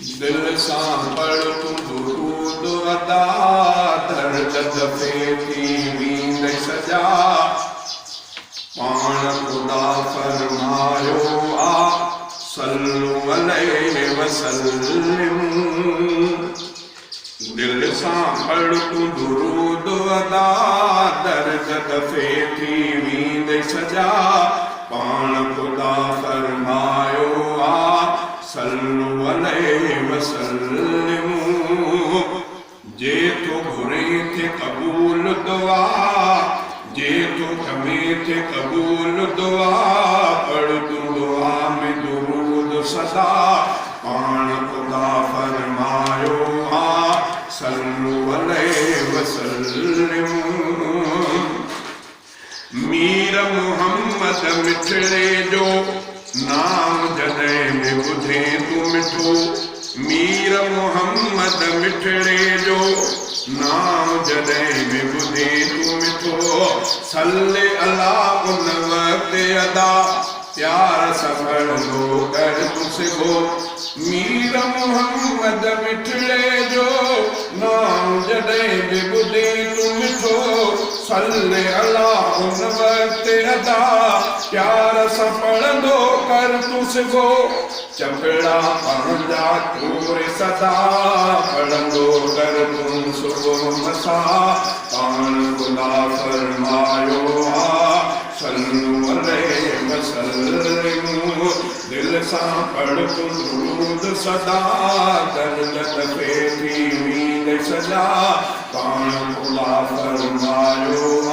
دل سان پڙھ تون درود ادا، درد دفعي ٿي ويندئي سڄا. پاڻ خدا فرمايو آ، صلو عليه وسلمو. دل سان پڙھ تون درود ادا، درد دفعي ٿي ويندئي سڄا. پاڻ خدا فرمايو آ، صلو عليه وسلمو. جي ٿو گهرين ٿئي قبول دعا، جي ٿو چوين ٿئي قبول دعا، پڙھ تون دعا ۾ درود سدا. پاڻ خدا فرمايو آ، صلو عليه وسلمو. مير محمد مٺڙي جو نام جڏهن به ٻڌين تون مٺو، مير محمد مٺڙي جو نام جڏهن به ٻڌين تون مٺو، صلي الله ان وقت ادا پيار سان پڙهندو ڪر تون سگهو. مير محمد مٺڙي جو نام جڏهن به ٻڌين تون مٺو، صلي الله ان وقت ادا پيار سان پڙهندو ڪر تون سگهو. چپڙا پنهنجا چوري سدا پڙهندو ڪر تون صبح مسا، پاڻ خدا فرمايو آ، صلو عليه وسلمو. دل سان پڙھ تون درود سدا، درد دفعي ٿي ويندئي سڄا. پاڻ خدا فرمايو آ،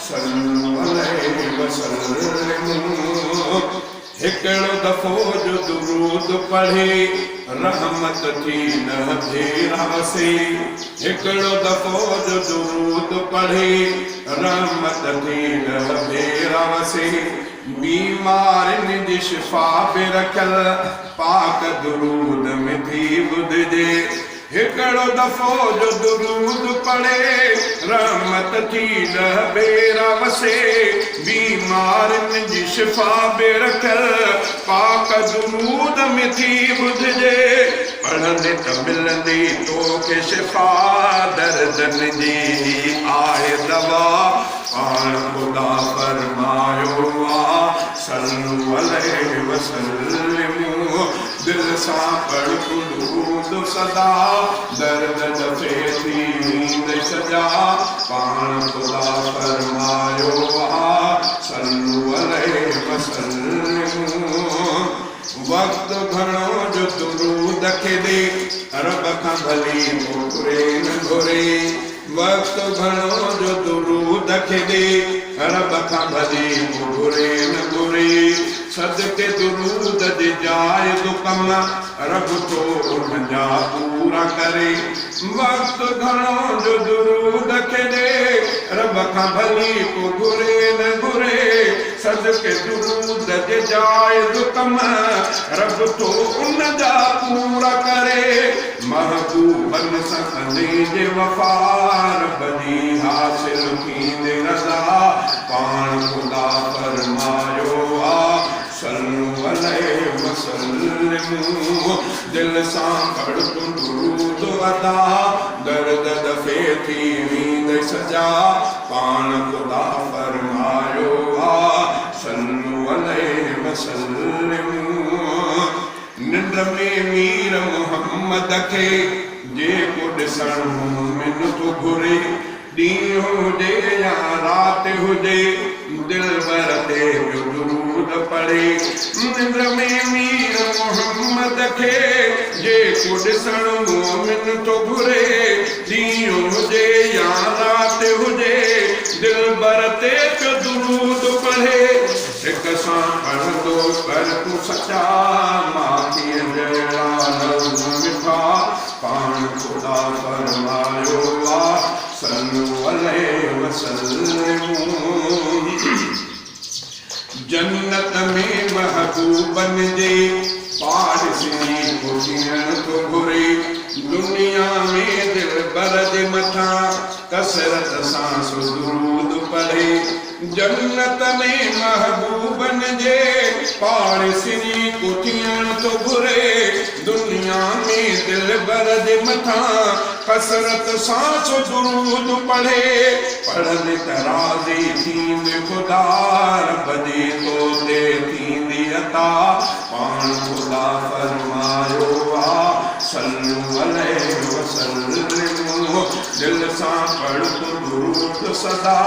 صلو عليه وسلمو. هڪڙو دفعو جو درود پڙهي، رحمت ٿي نه ڀيرا وسي. هڪڙو دفعو جو درود پڙهي، رحمت ٿي نه ڀيرا وسي. بيمارين جي شفا به رکيل پاڪ درود ۾ ٿي ٻڌجي. هڪڙو دفعو جو درود پڙهي، رحمت ٿي ڏهه ڀيرا وسي. بيمارين جي شفا به رکيل پاڪ درود ۾ ٿي ٻڌجي. پڙهندي ته ملندي توکي شفا، دردن جي هي آهي دوا. پاڻ خدا فرمايو آ، صلو عليه وسلمو. دل سان پڙھ تون درود سدا، درد دفعي ٿي ويندئي سڄا. پاڻ خدا فرمايو آ، صلو عليه وسلمو. وقت گهڻو جو درود کي ڏي، رب کان ڀلي ڪو گهري نه گهري. وقت گهڻو جو درود کي ڏي، رب کان ڀلي ڪو گهري نه گهري. صدقي درود جي جائز ڪم، رب ٿو ان جا پورا ڪري. وقت گهڻو جو درود کي ڏي، رب کان ڀلي ڪو گهري نه گهري. صدقي درود جي جائز ڪم، رب ٿو ان جا پورا ڪري. محبوبن سان ڪندين جي وفا، رب جي حاصل ٿيندي رضا. پاڻ خدا فرمايو آ، صلو عليه وسلمو. دل سان پڙھ تون درود ادا، درد دفعي ٿي ويندئي سجا. پاڻ خدا فرمايو آ، صلو عليه وسلمو. ننڊ ۾ مير محمد کي جيڪو ڏسڻ مومن ٿو گهري، ڏينهن هجي يا رات هجي، دلبر تي پيو درود پڙهي. ننڊ ۾ مير محمد کي جيڪو ڏسڻ مومن ٿو گهري، ڏينهن هجي يا رات هجي، دلبر تي پيو درود پڙهي. سڪ سان پڙهندو ڪر تون سچا، ماکيء جهڙا لفظ مٺا. پاڻ خدا فرمايو آ، صلو عليه وسلمو. جنت ۾ محبوبن جي پاڙيسري ڪو ٿيڻ ٿو گهري. دنيا ۾ دلبر جي مٿان ڪثرت سان سو درود پڙهي. جنت ۾ محبوبن جي پاڙيسري ڪو ٿيڻ ٿو گهري. دنيا. دنيا ۾ دلبر جي مٿان ڪثرت سان سو درود پڙهي، پڙهندي ته راضي ٿيندي خدا، رب جي تو تي ٿيندي عطا، پاڻ خدا فرمايو آ، صلو عليه وسلمو، دل سان پڙھ تون درود سدا،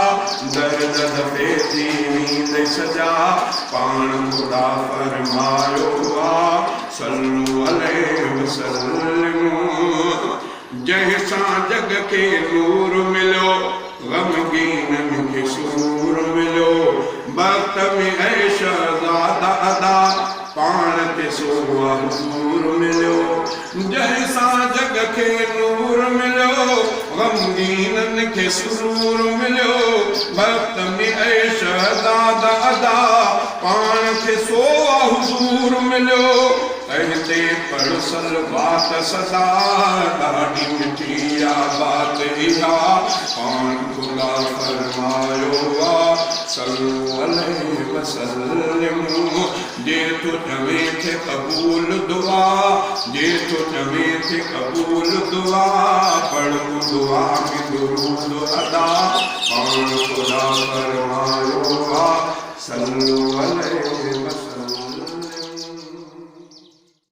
درد دفع ٿي ويندئي سڄا، پاڻ خدا فرمايو آ، صلو عليه وسلمو، جنهن سان جڳ کي نور مليو، غمگينن کي سرور مليو، بخت ۾ اي شهزادا ادا، پاڻ کي سو آ حضور مليو، جنهن سان جڳ کي نور مليو، غمگينن کي سرور مليو، بخت ۾ اي شهزادا ادا، پاڻ کي سو آ حضور مليو، تنهن تي پڙھ صلوات سدا، ڏاڍي مٺي آ بات اها، پاڻ خدا فرمايو آ، صلو عليه وسلمو، جي ٿو چوين ٿئي قبول دعا، جي ٿو چوين ٿئي قبول دعا، پڙھ تون دعا ۾ درود ادا، پاڻ خدا فرمايو آ، صلو